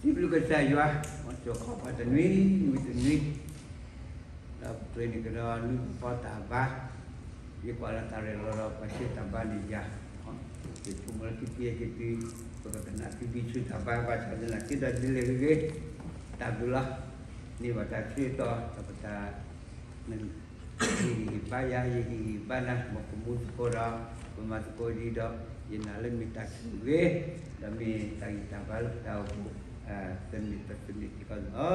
စံးဘျုးကစၢ်ယွၤ, မ်ကၠီၤခီပှၤတနွံဝံၤတနွံ, ဒီးပှဲၤန့ၣ်ကဒီးနွံဖီတၢ်ဘါ, ယကွၢ်လၢတၢ်ရဲၣ်လီၤဒီးပှၤဆှၢတၢ်ဘါန့ၣ်ယၤ, ယဆိကမိၣ်လၢခံထံၣ်အံၤကတုၤ, ပကကနၣ်သုဘံဆူတၢ်ဘါဘၣ်ဆၣ်သနာ်က့ဒီးဒ်လဲၣ်ဂ့ၤဂ့ၤ, တၢ်ဘျုးလီၤ, န့ၢ်ဘၣ်တၢ်ဆၢကတီၢ်ဒီးပတၢ် ဟ့ၣ်ဂံၢ်ဟ့ၣ်ဘါယၤ ယဟ့ၣ်ဂံၢ်ဟ့ၣ်ဘါနၤ မ်ပမူသကိးဒီး ပမၤသကိးဒ်ဒီး ယနာ်လၢမ့ၢ်တၢ်ဆိၣ်ဂ့ၤ ဒီးမ့ၢ်တၢ်ဂံၢ်တၢ်ဘါလၢပတၢ်အိၣ်ဖှိၣ် သန့ၤပသန့ၤစ့ၢ်ကီးလီၤ.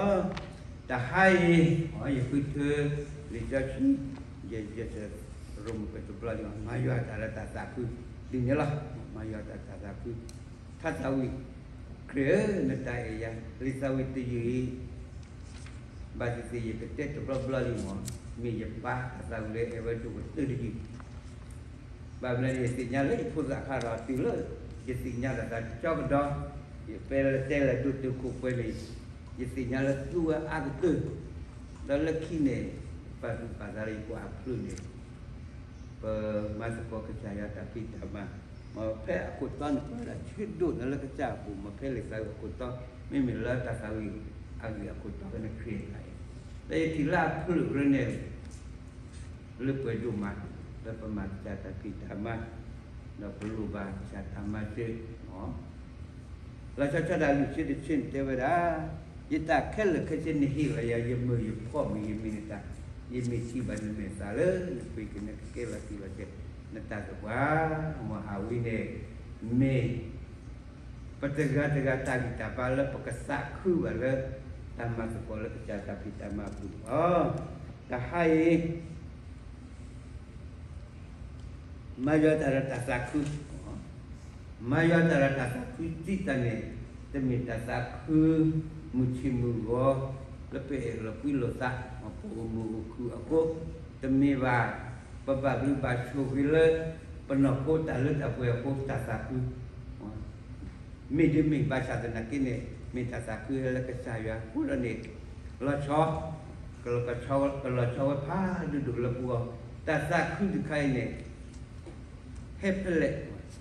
တဟါအံၤ ယဃုထၢ လံာ်စီဆှံ ယဲၢ် ရိမ့ၤ ပတဘျီ မၤယွၤတၢ်လၢတၢ်သးခု ဒ်န့ၣ်လီၤ. မၤယွၤတၢ်လၢတၢ်သးခု ထါသးဝံၣ် ခရံာ်ဧၢ နတၢ်အဲၣ်ယၤ လံာ်သးဝံၣ်တယုၢ်အံၤ ဘၣ်သ့ၣ်သ့ၣ်ယကတဲတဘျီဘျီလံမ့ၢ် မ့ၢ်ယပၢ်တၢ်သးဝံၣ်လၢအဲၣ်ဝဲဒိၣ်ကတၢၢ်တယုၢ် ဘၣ်မနုၤလဲၣ် ယသ့ၣ်ညါလၢယဖိသၣ်ခါဒီးတုၤလၢ ယသ့ၣ်ညါတၢ်သးတကၠီကဒီး ယပဲလၢတဲလၢဒိၣ်တုာ်ခိၣ်ပှဲၤန့ၣ် ယသ့ၣ်ညါလၢသူဝဲအါကတၢၢ် ဒီးလၢခံန့ၣ် ပာ်သူၣ်ပာ်သးလၢယကွၢ်အဖျၢၣ်န့ၣ် ပမၤသကိးကစၢ်ယွၤတၢ်ဖံးတၢ်မၤ မ်ဖဲအခိၣ်တီန့ၣ် ပှၤဒၣ်ဆၢဒိၣ်န့ၣ်လၢကစၢ်အပူၤ မ်ဖဲလံာ်သးဝံၣ်အခိၣ်တီ မ့မ့ၢ်လၢတၢ်သးဝံၣ်အဂ့ၢ်အခိၣ်တီဖဲန့ၣ်ခရံာ်အတၢ်အဲၣ် လၢယထံၣ်လၢအဖျၢၣ်ရၢန့ၣ် လၢပှဲၤဒိၣ်မး လၢပမၤကစၢ်တၢ်ဖံးတၢ်မၤ ဒီးပလိၣ်ဘၣ်ကစၢ်တၢ်မၤစၢၤ လီၤဆီဆီဒၣ်လွံၢ်ဆံတဆံန့ၣ်တဲဝဲဒၣ်, ယတၢ်ခဲလၢာ်ခဲဆ့နဟ့ၣ်လီၤယၤ ယမုာ်ယဖှီၣ်မ့ၢ်ဂ့ၤ မ့ၢ်နတၢ်, ယမ့ၢ်ထံၣ်ဘၣ်နမဲာ်သၣ်လၢ နပှ့ၤကနဲကကဲလီၤတံၢ်လီၤဆဲး နတၢ်သပှၢ်, မ်အဝဲန့ၣ် မ့ၢ် ပတဂၤတဂၤတၢ်ဂံၢ်တၢ်ဘါလၢပကသးခုဘၣ်လၢ တၢ်မၤသကိးလၢကစၢ်တၢ်ဖံးတၢ်မၤအပူၤန့ၣ်လီၤ. တဟါအံၤ မၤယွၤတၢ်ဒီးတၢ်သးခု, မၤယွၤတၢ်ဒီးတၢ်သးခု တံၢ်တၢ်န့ၣ် တမ့ၢ်တၢ်သးခု မုၢ်ဆ့ၣ်မုၢ်ဂီၤ လၢပအဲၣ်လိာ်ကွံလိာ်သး ပအိၣ်မုာ်အိၣ်ခုၣ်အဃိ, တမ့ၢ်ဘၣ် ပဘၣ်ဘျုးဘၣ်ဆိၣ်ဂ့ၤလၢ ပနီၢ်ခိတၢ်လၢတၢ်ပှဲၤအဃိ တၢ်သးခု မ့ၢ်ဒ်မ့ၢ်ဘၣ်ဆၣ်သနာ်က့န့ၣ် မ့ၢ်တၢ်သးခုဟဲလၢကစၢ်ယွၤအဃိဒီးန့ၣ် လီၤဆီ ကလီၤဆီဝဲဖးဒိၣ်ဒိၣ်လၢပဂီၢ်, တၢ်သးခုတခါအံၤန့ၣ် ဟဲဖဲလဲၣ်,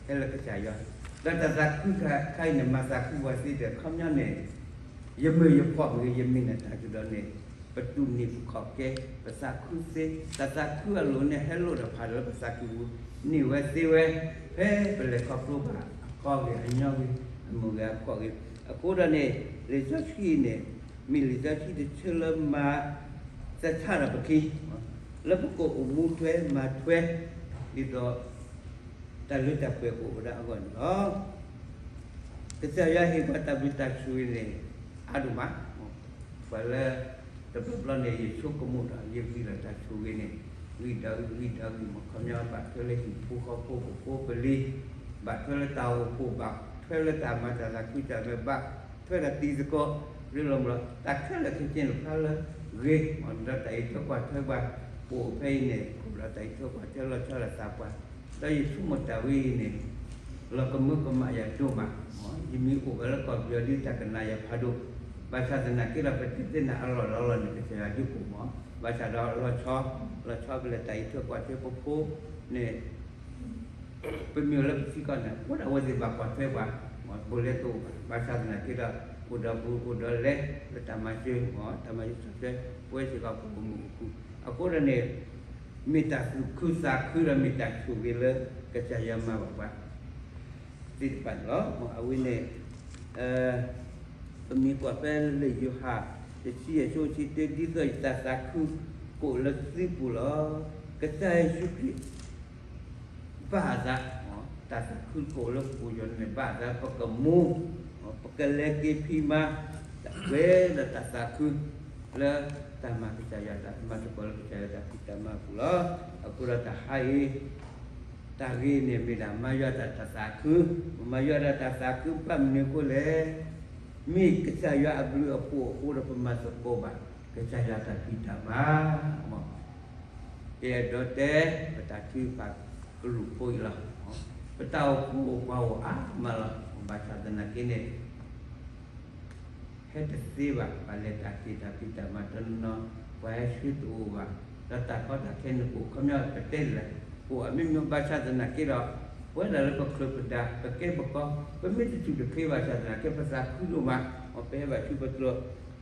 ဟဲလၢကစၢ်ယွၤ, ဒီးတၢ်သးခုတခါအံၤန့ၣ် မၤသးခုပှၤသ့ဒီးခီပညီန့ၣ် ယမုာ်ယဖှီၣ်မ့ၢ်ဂ့ၤ ယမ့ၢ်နတၢ်ကဒီးန့ၣ် ပတူၢ်န့ၢ်ပခီၣ်ကဲ ပသးခုသ့, တၢ်သးခုအလိၤန့ၣ် ဟဲလိာ်ဒီးဖးဒီးလၢပသးခုပူၤ န့ၢ်ဝဲသ့ဝဲ ဖဲပလဲၤခီဖျိဘၣ် အခီဂ့ၤ အညီဂ့ၤ အမုၢ်ဂ့ၤအဖှီၣ်ဂ့ၤ, အဃိဒီးန့ၣ် လံာ်စီဆှံအံၤန့ၣ် မ့ၢ်လံာ်စီဆှံတဆၢလၢမၤသဆၣ်ဒီးပခံ လၢပကအိၣ်မူထွဲမၤထွဲ ဒ်သိး တၢ်လၢတၢ်ပှဲၤကအိၣ်ဝဲဒၣ်အဂီၢ်န့ၣ်လီၤ. ကစၢ်ယွၤဟ့ၣ်ပှၤတၢ်ဘျုးတၢ်ဆိၣ်ဂ့ၤန့ၣ် အါဒိၣ်မး, ပှၤလၢ တဘျီဘျီန့ၣ် ယဆိကမိၣ်ဒီး ယဂံၢ်လီၤတၢ်ဆိၣ်ဂ့ၤန့ၣ် ဂံၢ်ဒီးဂံၢ် ဂံၢ်ဒီးဂံၢ် မ်ခီပညီဘၣ်ထွဲလၢဟံၣ်ဖိဃီဖိကဖိပလံၤ, ဘၣ်ထွဲလၢတၢ်အိၣ်ဖှိၣ် ဘၣ်ထွဲလၢတၢ်မၤတၢ်သးခုတၢ်မၤ ဘၣ်ထွဲဒီးတံၤသကိး ရ့လိာ်မုာ်လီၤ တၢ်ခဲလၢာ်ခဲဆ့န့ၣ် ဖျါလၢဂ့ၤ ဒီးတၢ်အံးထွဲကွၢ်ထွဲပှၤ ပအိၣ်ဖဲအံၤန့ၣ် အိၣ်ဒီးတၢ်အံးထွဲကွၢ်ထွဲလီၤဆီလိာ်သးပှၤ ဒီးယဆိကမိၣ်တၢ်ဝဲအံၤန့ၣ် လီၤကမၢကမၣ်ယၤဒိၣ်မး, ယမ့ၢ်အိၣ်ဝဲလၢကီၢ်ပယီၤဒ်တၢ်ကနၣ်ယၤဖးဒိၣ်, ဘၣ်ဆၣ်သနာ်က့ဒီး ပတဲသ့ၣ်နၤအလီၢ်လီၢ်လီၢ်န့ၣ် ကစၢ်ယွၤဒုးအိၣ်မး, ဘၣ်ဆၣ်ဒီးလီၤဆီ, လီၤဆီပလဲၤတၢ်အံးထွဲကွၢ်ထွဲပဖိန့ၣ် ပမ့ၢ်အိၣ်လၢပထံကီၢ်န့ၣ် အိၣ်ဒၣ်ဝဲသ့ၣ်ဘၣ်ကွၢ်ထွဲပှၤ, ဘိးလဲတအိၣ်ဘၣ်, ဘၣ်ဆၣ်သနာ်က့ဒီး အိၣ်ဒီးဘူးအိၣ်ဒီးလဲ လၢတၢ်မၤစၢၤ, တၢ်မၤစၢၤဆီၣ်ထွဲ ပဝဲစ့ၢ်ကီးပအိၣ်မုာ်အိၣ်ခုၣ်, အဃိဒီးန့ၣ် မ့ၢ်တၢ်သူၣ်ခုသးခုဒီးမ့ၢ်တၢ်ဆိၣ်ဂ့ၤလၢ ကစၢ်ယွၤမၤဘၣ်ပှၤ သ့ၣ်တဖၣ်န့ၣ်လီၤ. အဝဲန့ၣ် ပမ့ၢ်ကွၢ်ဖဲလံာ်ယိၤဟၣ် တဆံယဲၢ် အဆၢတဆံတၢ ဒ်သိးယတၢ်သးခုကအိၣ်လၢသုပူၤလီၤ. ကစၢ်ယ့ၣ်ၡူးခရံာ် ဘၣ်အသး, တၢ်သးခုကအိၣ်လၢပပူၤယိာ်န့ၣ် ဘၣ်အသး ပကမူ ပကလဲၤက့ၤဖံးမၤ တၢ်ပှဲၤဒီးတၢ်သးခု လၢတၢ်မၤကစၢ်ယွၤ တၢ်မၤသကိးလၢကစၢ်ယွၤတၢ်ဖံးတၢ်မၤအပူၤလီၤ. အဃိဒီးတဟါအံၤ တၢ်ဂ့ၢ်န့ၣ်မ့ၢ်ဒၣ် မၤယွၤတၢ်တၢ်သးခု, မၤယွၤတၢ်တၢ်သးခုဘၣ်မနုၤအဃိလဲၣ်, မ့ၢ်ကစၢ်ယွၤအဘျုးအဖှိၣ်အဃိဒီးပမၤသကိးဘၣ် ကစၢ်ယွၤတၢ်ဖံးတၢ်မၤ ယအဲၣ်ဒိးတဲ ပတၢ်ထုကဖၣ်ကရူၢ်ဖိအံၤလီၤ. ပတၢ်အိၣ်ဖှိၣ်အိၣ်ပှၤအိၣ်အါမးလီၤ. ဘၣ်ဆၣ်သနာ်က့န့ၣ် ဟဲတသ့ဘၣ်, ပှၤလဲၤတၢ်က့ၤတၢ်ဖံးတၢ်မၤတနီၤ, ပှၤဟဲဆှၢတအိၣ်ဘၣ်, ဒီးတၢ်ကီတၢ်ခဲန့ၣ်အိၣ် ခီပညီပတဲလၢ အိၣ်အမျိုးမျိုး ဘၣ်ဆၣ်သနာ်က့ဒီး ပဝဲဒၣ်လၢပချုးပဒါ ပကဲပကီ ပမ့ၢ်တစူၢ်တချ့ဘၣ်ဆၣ်သနာ်က့ ပသးခုဒိၣ်မး, ပဟဲဘၣ်ဆူပတြၢၤ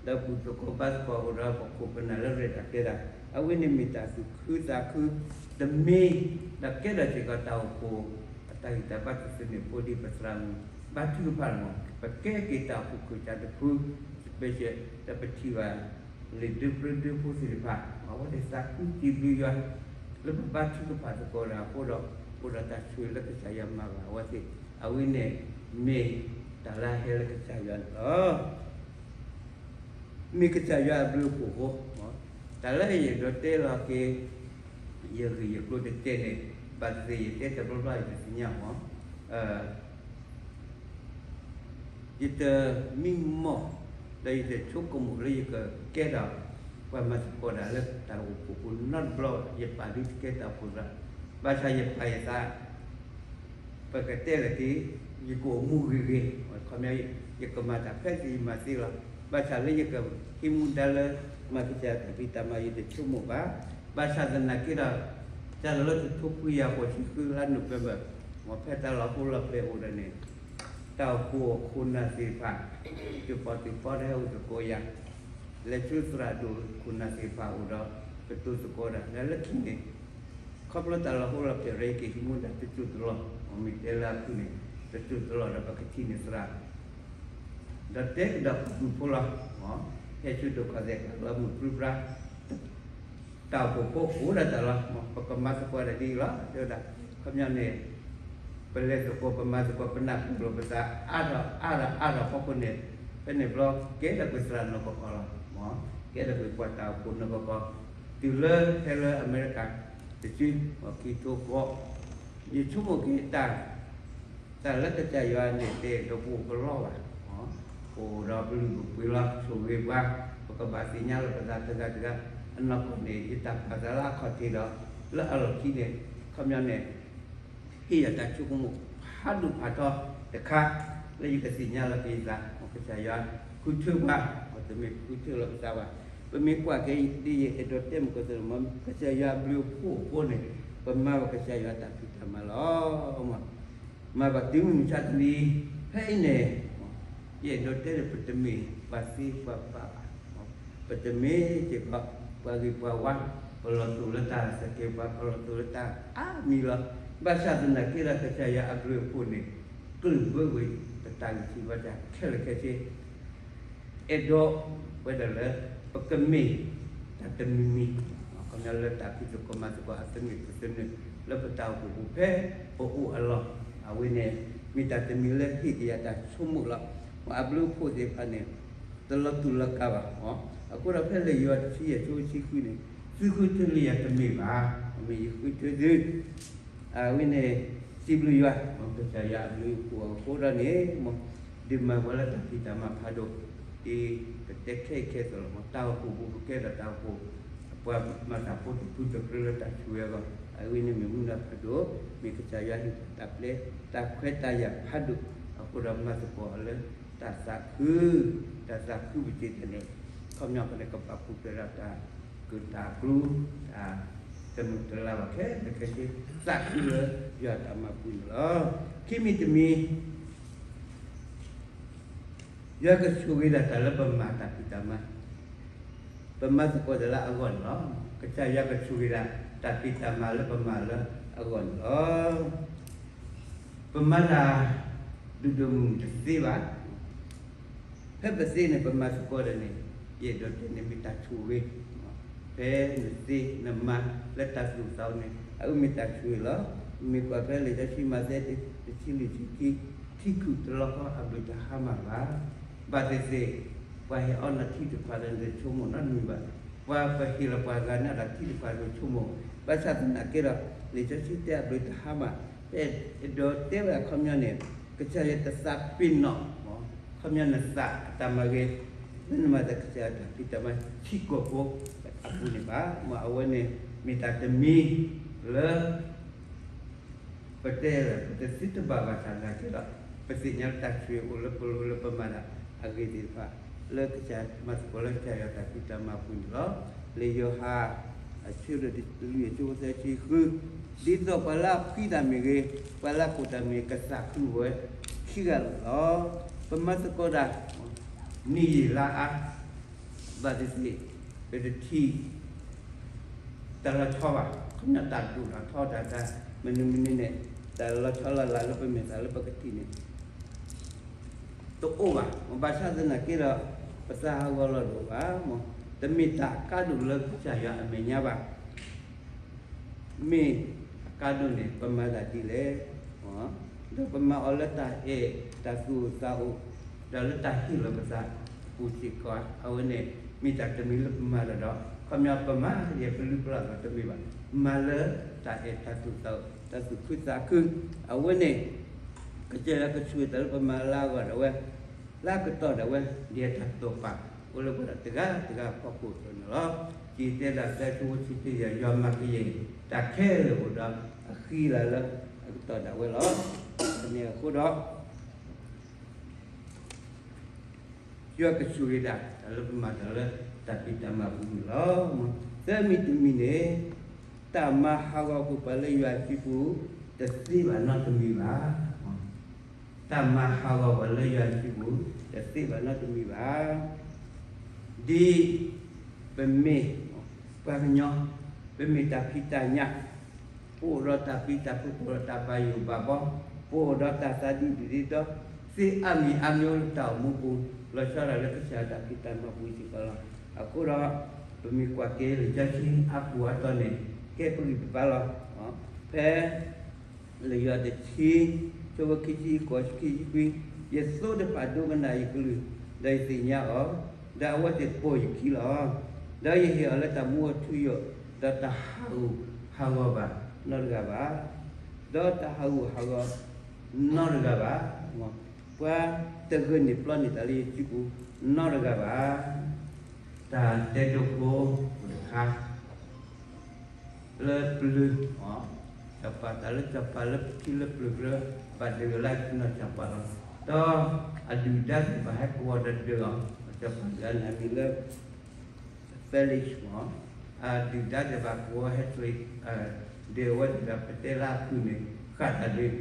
ဒီးဘူၣ်သကိးဘါသကိးအဃိဒီး ပခိၣ်ပနၢ်လၢရဲၣ်တၢ်ကျဲၤတၢ် အဝဲန့ၣ်မ့ၢ်တၢ်သူၣ်ခုသးခု တမံၤ ဒီးကဲထီၣ်စ့ၢ်ကီးတၢ်အိၣ်ဖှိၣ် အတၢ်ဂံၢ်တၢ်ဘါတသန့ၤဖိဒ်ပသရၣ်မုၣ် ဘါထုကဖၣ်န့ၣ်မ့ၢ် ပကဲက့ၤတၢ်အိၣ်ဖှိၣ်ခိၣ်စၢ်တဖု special ဒီးပထံၣ်ဘၣ် လံာ်ဒၢပြၢဒၢဖိသ့ၣ်တဖၣ် အဝဲသ့ၣ်သးခုစံးဘျုးယွၤ လၢပဘါထုကဖၣ်သကိးတၢ်အဃိဒီး အိၣ်ဒီးတၢ်ဆိၣ်ဂ့ၤလၢကစၢ်ယွၤမၤဘၣ်အဝဲသ့ၣ် အဝဲန့ၣ်မ့ၢ်တၢ်လၢအဟဲလၢကစၢ်ယွၤန့ၣ်လီၤ. မ့ၢ်ကစၢ်ယွၤအဘျုးအဖှိၣ်အဃိ, တၢ်လၢယအဲၣ်ဒိးတဲလီၤက့ၤ ယဂ့ၢ်ယကျိၤတကဲန့ၣ် ဘၣ်သ့ၣ်သ့ၣ်ယတဲတဘျီဘျီယတသ့ၣ်ညါမး ယတမံမီၢ် ဒီးယတဆိကမိၣ်လၢယကကဲထီၣ် ပှၤမၤသကိးတၢ်လၢတၢ်အိၣ်ဖှိၣ်ပူၤနီတဘျီဘၣ်, ယပာ်ဒုးတကဲတၢ်အိၣ်ဖှိၣ်သရၣ်, ဘၣ်ဆၣ်ယပာ်ယသး ပကတဲလၢာ်က့ၤ ယကအိၣ်မူဂ့ၤဂ့ၤ, ခီပညီ ယကမၤတၢ်ဖဲသ့ၣ်ယမၤသ့လီၤ. ဘၣ်ဆၣ်လၢယကဟံးမူဒါလၢ မၤကစၢ်တၢ်ဖံးတၢ်မၤ ယတဆိကမိၣ်ဘၣ်. ဘၣ်ဆၣ်သနာ်က့ဒီး တၢ်လၢတထိခွံကယၤဃိးဆံဃုလါ November မ့ၢ်ဖဲတၢ်လီၤဟိလီၤဖျဲးအိၣ်ဒီးန့ၣ် တၢ်အိၣ်ဖှိၣ်ခိၣ်နၢ်သ့ၣ်တဖၣ် သုးပီသုးပီတဟဲအိၣ်သကိးယၤ လဲၤဆူသရၣ်ဒိၣ်ခိၣ်နၢ်သ့ၣ်တဖၣ်အိၣ်ဒီး ကတိၤသကိးတၢ် လၢလၢခံန့ၣ် ခီဖျိတၢ်လီၤဟိလီၤဖျဲး ယက့ၤဟံးမူဒါတစိၢ်တလီၢ်, မ့ၢ်တဲလၢအဖုၣ်န့ၣ် တစိၢ်တလီၢ်ဒီးပကထံၣ်န့ၢ်သရၣ် ဒီးတဲကဒီးပူၤဖိလီၤ, ဟဲဆူဒိၣ်ခီၣ်သဲးကျါလၢမုၢ်ပြံပြါ တၢ်အိၣ်ဖှိၣ်ဖိအိၣ်ဒၣ်တၢ်လီၤ, ပကမၤသကိးတၢ်ဒ်အံၤလီၤ တဲဝဲဒၣ်, ခီပညီန့ၣ် ပလဲၤသကိးပမၤသကိးပနၢ်ပၢၢ်လိာ်ပသး အါထီၣ်အါထီၣ်အါထီၣ်ဖီခိၣ်န့ၣ် ဖဲန့ၣ်ဘျီ ကဲထီၣ်ကွံာ်သရၣ်နီၢ်ကီၢ်ကီၢ်လီၤ, ကဲထီၣ်ကွံာ်ပှၤတၢ်အိၣ်ဖှိၣ်နီၢ်ကီၢ်ကီၢ်, တုၤလၢဟဲလၢအမဲရကၤ တစု ခံထိဃီ ယဆိကမိၣ်က့ၤတၢ် တၢ်လၢကစၢ်ယွၤန့ၣ် တအဲၣ်ဒိးပအိၣ်ကလီဘၣ်, အိၣ်ဒီးပလုၢ်ပပှ့ၤလီၤ ဆိၣ်ဂ့ၤပှၤ, ပကဘၣ်သ့ၣ်ညါလီၤပသးတဂၤတဂၤ, အနီၢ်ကီၢ်န့ၣ် ယတၢ်ပာ်သးလၢအခီၣ်ထံးဒီး လၢအလီၢ်ခံန့ၣ် ခီပညီန့ၣ် ဟ့ၣ်ယၤတၢ်ဆိကမိၣ်ဖးဒိၣ်ဖးထီတခါ လၢယကသ့ၣ်ညါလီၤက့ၤယသး ကစၢ်ယွၤဃုထၢပှၤ, ပတမ့ၢ်ဃုထၢလီၤပသးဘၣ်, ပမ့ၢ်ကွၢ်က့ၤဒ်ယအဲၣ်ဒိးတဲမုၢ်ကီၢ်သ့ၣ်မ့ၢ် ကစၢ်ယွၤအဘျုးအဖှိၣ်အဃိန့ၣ် ပမၤဘၣ်ကစၢ်ယွၤတၢ်ဖံးတၢ်မၤလီၤ. မၤဘၣ်တုၤမုၢ်မဆါတနံၤ ဖဲအံၤန့ၣ် ယအဲၣ်ဒိးတဲလၢပတမ့ၢ်ပှၤသ့ပှၤဘၣ်ဘၣ်, ပတမ့ၢ်စ့ၢ်ကီး ပှၤဂ့ၤပှၤဝါ, ပလီၤတိၢ်လၢတၢ်သကဲးပှၤ, ပလီၤတိၢ်လၢတၢ်အါမံၤလီၤ. ဘၣ်ဆၣ်သနာ်က့ဒီး ကစၢ်ယွၤအဘျုးအဖှိၣ်န့ၣ် ကျၢၢ်ဘၢကွံာ်ပတၢ်ဂံၢ်ဆူၣ်ဘါစၢ်ခဲလၢာ်ခဲဆ့ အဲၣ်ဒိးဝဲဒၣ်လၢ ပကမ့ၢ်တၢ်တမံၤမံၤ, ခီပညီလၢတၢ်ဖံးသကိးမၤသကိးအသနၢၣ်ပသနၢၣ် လၢပတၢ်အိၣ်ဖှိၣ်ပူၤဖဲပအိၣ်အလီၢ်, အဝဲန့ၣ် မ့ၢ်တၢ်တမံၤလၢဟ့ၣ်က့ၤယၤတၢ်ဆိကမိၣ်လီၤ. အဘျုးအဖှိၣ်သ့ၣ်တဖၣ်န့ၣ် တလီၤတူာ်လီၤကာ်ဘၣ်. အဃိဒီးဖဲလၢယိၤဟၣ်တဆံယဲၢ် အဆၢဖိတဆံဃုန့ၣ် သုဃုထၢလၢယၤတမ့ၢ်ဘၣ်, မ့ၢ်ယဃုထၢသု အဝဲန့ၣ် စံးဘျုးယွၤ မ်ကစၢ်ယွၤအဘျုးအဖှိၣ်အဃိဒီးန့ၣ် မ်ဒုးမၤပှၤလၢတၢ်ဖံးတၢ်မၤဖးဒိၣ်, ဒ်ပတဲခဲအံၤခဲအံၤအသိးလီၤ. မ်တၢ်အိၣ်ဖှိၣ်ပူၤ ပကဲဒီးတၢ်အိၣ်ဖှိၣ် ပှၤမၤတၢ်ဖိတဖုတကြၢးလၢတၢ်ဆိၣ်ဂ့ၤအဂီၢ်, အဝဲန့ၣ်မ့ၢ်မူဒါဖးဒိၣ်, မ့ၢ်ကစၢ်ယွၤဟ့ၣ်တၢ်ပျဲ တၢ်ခွဲးတၢ်ယာ်ဖးဒိၣ်, အဃိဒီးမၤသကိးအီၤလၢတၢ်သးခု, တၢ်သးခုပူၤစ့ၢ်ကီးန့ၣ် ခီပညီကန့ၣ် ကဘၣ်ပူၤဖျဲးဒီးတၢ်ကၢၢ်တၢ်ကျူ တၢ်တမုာ်တလၤဘၣ်ခဲလၢာ်ခဲဆ့ သးခုလၢယွၤတၢ်မၤပူၤန့ၣ်လီၤ. ခံမံၤတမံၤ ယွၤကဆိၣ်ဂ့ၤဒၣ်တၢ်လၢပမၤတၢ်ဖံးတၢ်မၤ, ပမၤသကိးတၢ်လၢအဂီၢ်န့ၣ်လီၤ. ကစၢ်ယွၤကဆိၣ်ဂ့ၤဒၣ်တၢ်ဖံးတၢ်မၤလၢပမၤလၢအဂီၢ်န့ၣ်လီၤ. ပမၤတၢ်ဒိၣ်ဒိၣ်မုၢ်မုၢ်တသ့ဘၣ်. ဖဲပသ့န့ၣ် ပမၤသကိးတၢ်န့ၣ် ယအဲၣ်ဒိးတဲန့ၣ်မ့ၢ်တၢ်ဆိၣ်ဂ့ၤ, ဖဲနသ့နမၤလၢတၢ်သူၣ်သးန့ၣ် အဝဲမ့ၢ်တၢ်ဆိၣ်ဂ့ၤလီၤ. မ့ၢ်ကွၢ်ဖဲလံာ်စီဆှံမးသဲ တဆံလွံၢ်ဆံခံ, ထံခုၣ်တလီၤဃီအဘျုးတဟါမၢ်ဘၣ်. ဘၣ်သ့ၣ်သ့ၣ် ပှၤဟ့ၣ်အီနၤထံတခွးဒီးနတဆိကမိၣ်နီတမံၤဘၣ်. ပှၤပဟ့ၣ်လီၤပှၤဂၤန့ၣ်ဒီးထံတခွးတဆိကမိၣ်, ဘၣ်ဆၣ်သနာ်က့ဒီး လံာ်စီဆှံတဲအဘျုးတဟါမၢ်, ဖဲအဲၣ်ဒိးတဲဝဲအခီပညီန့ၣ် ကစၢ်ယွၤတသးပ့ၤနီၣ် ခီပညီနသးအတၢ်မၤဂ့ၤ လၢနမၤတၢ်ကစၢ်ယွၤတၢ်ဖံးတၢ်မၤထံကီၢ်ဖိအပူၤန့ၣ်ဘၣ်. မ်အဝဲန့ၣ် မ့ၢ်တၢ်တမံၤလၢ ပတဲလၢ ပတသ့တဘၣ်ဘၣ်ဆၣ်သနာ်က့ဒီး ပသ့ၣ်ညါလၢတၢ်ဆိၣ်ဂ့ၤအိၣ်လၢပလိၤလၢပမၤတၢ်အဂ့ၤသ့ၣ်တဖၣ် လၢကစၢ်မၤသကိးလၢကစၢ်ယွၤတၢ်ဖံးတၢ်မၤအပူၤန့ၣ်လီၤ. လံာ်ယိၤဟၣ် အဆၢဒိၣ်လွံၢ် အဆၢဖိသၢဆံဃု, ဒ်သိးပှၤလၢအဖှံတၢ်မ့ၢ်ဂ့ၤ, ပှၤလၢအကိၣ်တၢ်မ့ၢ်ဂ့ၤ ကသးခုဝဲခံဂၤလီၤ. ပမၤသကိးတၢ် နံၣ်ယံာ်လါအါ ဘၣ်သ့ၣ်သ့ၣ် ပတထံၣ် တၢ်လီၤဆီဘၣ်, ခီပညီတၢ်ဒိၣ်ထီၣ်ထီတၢ်တၢ် မနုၤမနုၤန့ၣ် တၢ်လီၤဆီလီၤလးလၢပမဲာ်သးလၢပကထံၣ်န့ၣ် တအိၣ်ဘၣ်. ဘၣ်ဆၣ်သနာ်က့ဒီး ပသးဟးဂီၤလီၤတအိၣ်ဘၣ်, တမ့ၢ်တၢ်အကါဒိၣ်လၢကစၢ်ယွၤအမဲာ်ညါဘၣ်. မ့ၢ်အကါဒိၣ်န့ၣ် ပမၤတၢ်ဒ်လဲၣ်, ဒီးပမၤအီၤလၢတၢ်အဲၣ်တၢ်သူၣ်အိၣ်သးအိၣ်, ဒီးလၢတၢ်ဟ့ၣ်လီၤပသးအပူၤစ့ၢ်ကီး, အဝဲန့ၣ် မ့ၢ်တၢ်တမံၤလၢပမၤတၢ်ဒီး ခီပညီပမၤယဲၢ်ပလုၢ်ပလၢ်ဒီးတမ့ၢ်ဘၣ်. မၤလၢတၢ်အဲၣ်တၢ်သူၣ်အိၣ်သးအိၣ် တၢ်သူၣ်ခုသးခု, အဝဲန့ၣ် ကစၢ်ယွၤကဆိၣ်ဂ့ၤတၢ်လၢပမၤလၢအဂီၢ်ဒၣ်ဝဲ လၢအကတီၢ်ဒၣ်ဝဲ ဒ်အတၢ်တိာ်ပာ် အိၣ်လၢပှၤဒီးတဂၤတဂၤအဖီခိၣ်အသိးန့ၣ်လီၤ. စံးတဲဒၣ်ဖဲ အဆၢဖိတဆံတၢ ယွၤမၤကယဲၢ် တၢ်ခဲလၢာ်အိၣ်ဒီး အဃံလၤလၢအကတီၢ်ဒၣ်ဝဲလီၤ. န့ၣ်အဃိဒီး ယွၤကဆိၣ်ဂ့ၤဒၣ် တၢ်လၢပမၤတၢ်လၢတၢ်ဖံးတၢ်မၤပူၤန့ၣ်လီၤ. သၢမံၤတမံၤန့ၣ် တၢ်မၤဟးဂီၤကွံာ်ပှၤလၢယွၤစုပူၤ တသ့ဘၣ်နီတမံၤဘၣ်. တၢ်မၤဟးဂီၤပှၤလၢယွၤစုပူၤ တသ့ဘၣ်နီတမံၤဘၣ်. ဒ်ပမ့ၢ်ပှၤကညီ, ပမ့ၢ်တၢ်ဖံးတၢ်ညၣ်, ပအိၣ်ဒီးတၢ်ပျံၤတၢ်ဖုး ပအိၣ်ဒီးတၢ်ဘၣ်ယိၣ်ဘၣ်ဘီ, ပအိၣ်ဒီးတၢ်သးဒ်ဒ်ဒီး သ့အါမံၤအါမံၤလၢတၢ်အိၣ်မူပူၤ လီၤဆီဒၣ်လၢကစၢ်တၢ်ဖံးတၢ်မၤပူၤစ့ၢ်ကီးလီၤ. အဃိဒီး ပမ့ၢ်ကွၢ်က့ၤလံာ်စီဆှံအပူၤအတီၢ်န့ၣ် ကဲပဂံၢ်ပဘါလီၤ. ဖဲ လံာ်ယိၤဟၣ်တဆံ ဆၢဖိခံဆံဃိး ခံဆံခွံ, ယသိတဖၣ်ဒိကနၣ်ယကလုၢ်, ဒီးယသ့ၣ်ညါအီၤ, ဒီးအဝဲသ့ၣ်ပိာ်ယခံလီၤ. ဒီးယဟ့ၣ်အီၤလၢတၢ်မူအထူအယိာ်, ဒီးတၢ်ဟးဂူာ်ဟးဂီၤဘၣ်နီတဂၤဘၣ်. ဒီးတၢ်ဟးဂူာ်ဟးဂီၤနီတဂၤဘၣ်. ပှၤတဂၢၢ်န့ၣ်ပျီန့ၢ်တၢ်လၢယစုပူၤနီတဂၤဘၣ်. တၢ်တဲဒိဖိတခါ လၢပျၢၤ, စီၤပၤတၢ်လၢစီၤပၤလၢပထံလၢပျၢၤကရၢ ဘၣ်ဒုးလၢကနီၢ်စီၤပၤလီၤ. ဒီးအဒုၣ်ဒါသ့ၣ်တဖၣ်ဟဲကဝီၤဒီးဒုးအီၤ, စီၤပၤတဂၤန့ၣ်အမံၤလၢ Felix မ့ၢ်, အဒုၣ်ဒါသ့ၣ်တဖၣ်ကဝီၤဟဲဆှၢ ဒုးအဝဲသ့ၣ်ဒီး ပတဲလၢအဖုၣ်န့ၣ် ဃၣ်တၢ်ဒုး,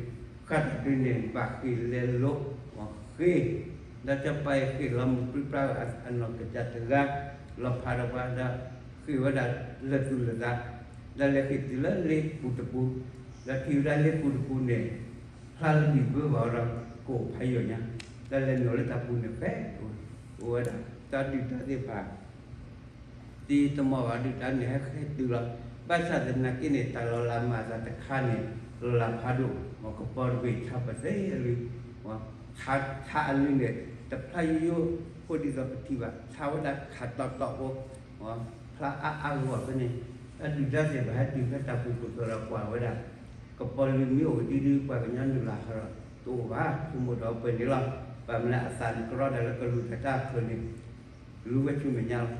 ဃၣ်တၢ်ဒုးန့ၣ် ဘၣ်ဃ့ၢ်လဲၤလိး, ဃ့ၢ်, ဒီးစီၤပၤအံၤဃ့ၢ်လီၤမုၢ်ပြံပြါအနီၢ်ကစၢ်တဂၤ လီၤဖးဒီးပှၤဒီး ဃ့ၢ်ဝဲဒၣ်လၢာ်သူၣ်လၢာ်သး, ဒီးလဲၤဃ့ၢ်တုၤလၢလ့ပူၤတပူၤ, ဒီးထံၣ်ဝဲဒၣ်လ့ပူၤတပူၤန့ၣ် ဖျါလၢဘံၣ်ဘၢဘၣ်ဝဲဒီး ကအိၣ်ဖးယိာ်ညါ, ဒီးလဲၤနုာ်လၢတၢ်ပူၤန့ၣ် ဖဲအိၣ်ဝဲဒၣ် တၢ်ဒုၣ်ဒါသ့ၣ်တဖၣ် သံတမီၢ်ဘၣ်ဒုၣ်ဒါန့ၣ် ဟဲဃ့ၢ်တုၤလီၤ. ဘၣ်ဆၣ်သနာ်က့န့ၣ် တၢ်လီၤလးမၤအသးတခါန့ၣ် လီၤလးဖးဒိၣ်, ကပီၤတဘ့ၣ်ဆါပသ့အလုၢ်, ဆါအလုၢ်န့ၣ် တဖျါယိယိဖိဒ်သိးပထံၣ်ဘၣ်, ဆါဝဲဒၣ်ခးတီတီဖိ, ဖျါအါအါဂီၢ်ဂီၢ်ဖဲန့ၣ်, တၢ်ဒုၣ်ဒါသ့ၣ်တဖၣ်ဟဲတုၤဖဲတၢ်ပူၤကိၣ်သိးဒီးကွၢ်ဝဲဒၣ် ကပီၤလုၢ်မ့ၢ်အိၣ်ဒံးဒုး ပှၤကညီနုာ်လီၤဟးဒီး တအိၣ်ဘၣ်, ဆိကမိၣ်ဒီးပှဲၤန့ၣ်လီၤ. ဘၣ်မနုၤအသးန့ၣ်ကရီဒၣ်လၢကလူၤတၢ်တၢ်အဖျၢၣ်န့ၣ် လူၤဝဲဆူမဲာ်ညါလီၤ.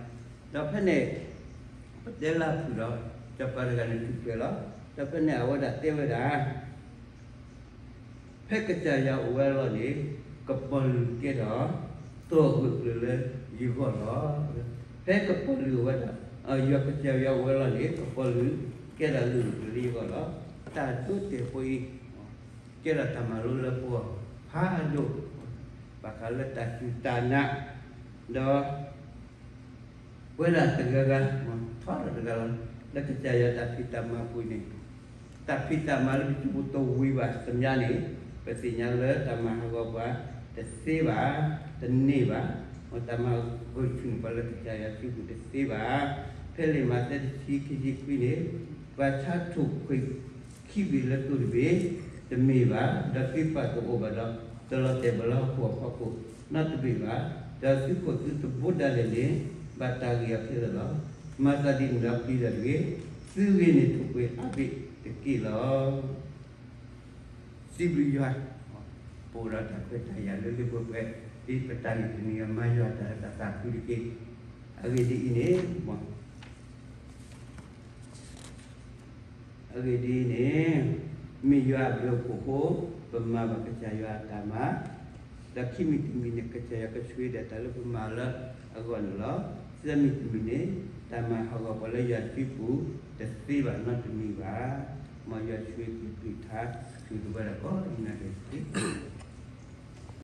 ဒီးဖဲန့ၣ် ပတဲလၢအဖုၣ်ဒီး စီၤပၤတဂၤန့ၣ်ထူၣ်ဖျဲးလီၤ. ဒီးဖဲန့ၣ်အဝဲဒၣ်တဲဝဲဒၣ် ဖဲကစၢ်ယွၤအိၣ်ဝဲအလီၢ်န့ၣ် ကပီၤလုၢ်ကဲထီၣ် တီၢ်ဂၢၢ်ကျၢၤလၢယဂီၢ်လီၤ. ဖဲကပီၤလုၢ်အိၣ်ဝဲဒၣ် ယွၤကစၢ်ယွၤအိၣ်ဝဲအလီၢ်န့ၣ် ကပီၤလုၢ်ကဲထီၣ်ဂၢၢ်ကျၢၤလၢယဂီၢ်လီၤ. တၢ်ဒိတဲာ်ဖိအံၤ ကဲထီၣ်တၢ်မၤလိလၢပဂီၢ်ဖးဒိၣ် ဘၣ်ဃးလၢတၢ်စူၢ်တၢ်နာ် ဒီး ပဝဲဒၣ်တဂၤဂၤ ထီထီၣ်တဂၤလီၤ. လၢကစၢ်ယွၤတၢ်ဖံးတၢ်မၤပူၤန့ၣ် တၢ်ဖံးတၢ်မၤလၢပစုပူၤတဝံၤဘၣ်သ့ၣ်ညါန့ၣ် ပသ့ၣ်ညါလၢတၢ်မၤဟးဂီၤပှၤတသ့ဘၣ်, တန့ၢ်ဘၣ်, တၢ်မၤဟးဂီၤဆူၣ်န့ၢ်ပှၤလၢကစၢ်ယွၤစုပူၤတသ့ဘၣ်. ဖဲလံာ်မးသဲတဆံခံဆံခွံန့ၣ် ပှၤဆါထိၣ်ခွံာ် ခံဘ့ၣ်လၢတိၢ်တဘ့ၣ် တမ့ၢ်ဘၣ်, ဒီးသုပာ်တအိၣ်ဘၣ်ဒီး တလီၤတဲာ်ဘၣ်လၢဟီၣ်ခိၣ်အဖီခိၣ်နီတဘ့ၣ်ဘၣ်, ဒီးသုခိၣ်သုတဘိဒၣ်လဲာ်န့ၣ် ဘၣ်တၢ်ဂ့ၢ်အခဲလၢာ်လီၤ. မၤသးဒ်န့ၣ်ဒီးပျံၤတၢ်တဂ့ၤ, သုဂ့ၤန့ၣ်ထိၣ်ကွံာ်အါဘ့ၣ်တက့ၢ်လီၤ. စံးဘျုးယွၤ, ပအိၣ်ဒီးတၢ်ခွဲးတၢ်ယာ်လၢလၢပှဲၤပှဲၤ ဒ်ပတၢ်ဂ့ၢ်တနံၤအံၤ မၤယွၤတၢ်လၢတၢ်သးခုတက့ၢ်. အဂ့ၢ်ဒ်အံၤန့ၣ် အဂ့ၢ်ဒ်အံၤန့ၣ် မ့ၢ်ယွၤအဘျုးအဖှိၣ်အဃိ ပမၤဘၣ်ကစၢ်ယွၤအတၢ်မၤ, ဒီးခံမံၤတမံၤန့ၣ် ကစၢ်ယွၤကဆိၣ်ဂ့ၤဒၣ်တၢ်လၢပမၤလၢအဂီၢ်န့ၣ်လီၤ. သၢမံၤတမံၤန့ၣ် တၢ်မၤဟးဂီၤပှၤလၢယွၤစုပူၤ တသ့ဘၣ်နီတမံၤဘၣ်. မ်ယွၤဆိၣ်ဂ့ၤက့ၤဖံးထါ ဆူတဝဲဒၣ်ကိးဂၤဒဲးတက့ၢ်.